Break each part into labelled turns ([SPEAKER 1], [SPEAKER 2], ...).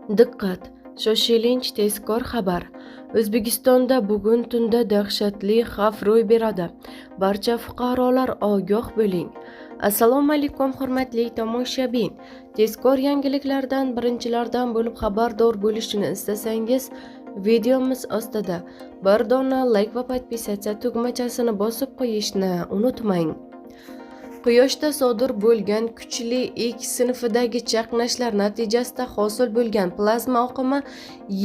[SPEAKER 1] Diqqat! Shoshilinch tezkor xabar. O'zbekistonda bugun tunda dahshatli xavf ro'y beradi. Barcha fuqarolar, ogoh bo'ling. Assalomu alaykum, hurmatli tomoshabin. Tezkor yangiliklardan birinchilardan bo'lib xabardor bo'lishni istasangiz, videomiz ostida bir dona like va подписаться tugmachasini bosib qo'yishni unutmang. Quyoshda sodir bo'lgan kuchli X sinfidagi chaqnashlar natijasida hosil bo'lgan plazma oqimi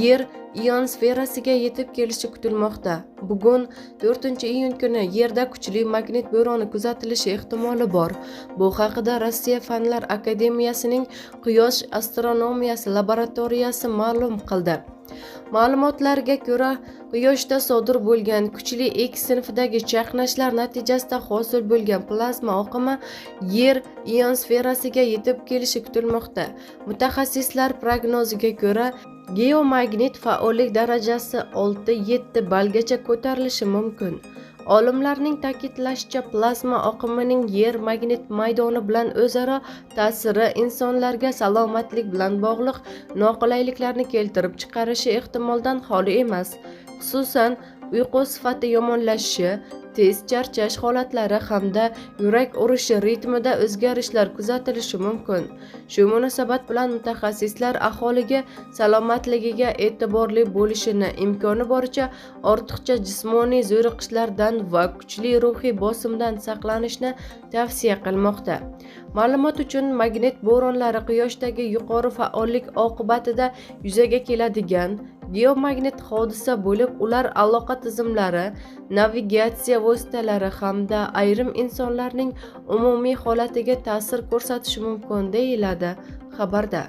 [SPEAKER 1] Yer ionosferasiga yetib kelishi kutilmoqda. Bugun, 4-iyun kuni Yerda kuchli magnit bo'roni kuzatilishi ehtimoli bor. Bu haqida Rossiya Fanlar akademiyasining Quyosh astronomiyasi laboratoriyasi ma'lum qildi. Ma'lumotlarga ko'ra, Quyoshda sodir bo'lgan kuchli X sinfidagi chaqnashlar natijasida hosil bo'lgan plazma oqimi Yer ionosferasiga yetib kelishi kutilmoqda. Mutaxassislar prognoziga ko'ra, geomagnit faollik darajasi 6-7 ballgacha ko'tarilishi mumkin. Olimlarning ta'kidlashicha, plazma oqimining Yer magnit maydoni bilan o'zaro ta'siri insonlarga salomatlik bilan bog'liq noqulayliklarni keltirib chiqarishi ehtimoldan xoli emas. Xususan, uyqu sifati yomonlashishi, tez charchash holatlari hamda yurak urishi ritmida o'zgarishlar kuzatilishi mumkin. Shu munosabat bilan mutaxassislar aholiga salomatligiga e'tiborli bo'lishini, imkoni boricha ortiqcha jismoniy zo'riqishlardan va kuchli ruhiy bosimdan saqlanishni tavsiya qilmoqda. Ma'lumot uchun, magnit bo'ronlari Quyoshdagi yuqori faollik oqibatida yuzaga keladigan geomagnit hodisa bo'lib, ular aloqa tizimlari, navigatsiya vositalari hamda ayrim insonlarning umumiy holatiga ta'sir ko'rsatishi mumkin, deyiladi xabarda.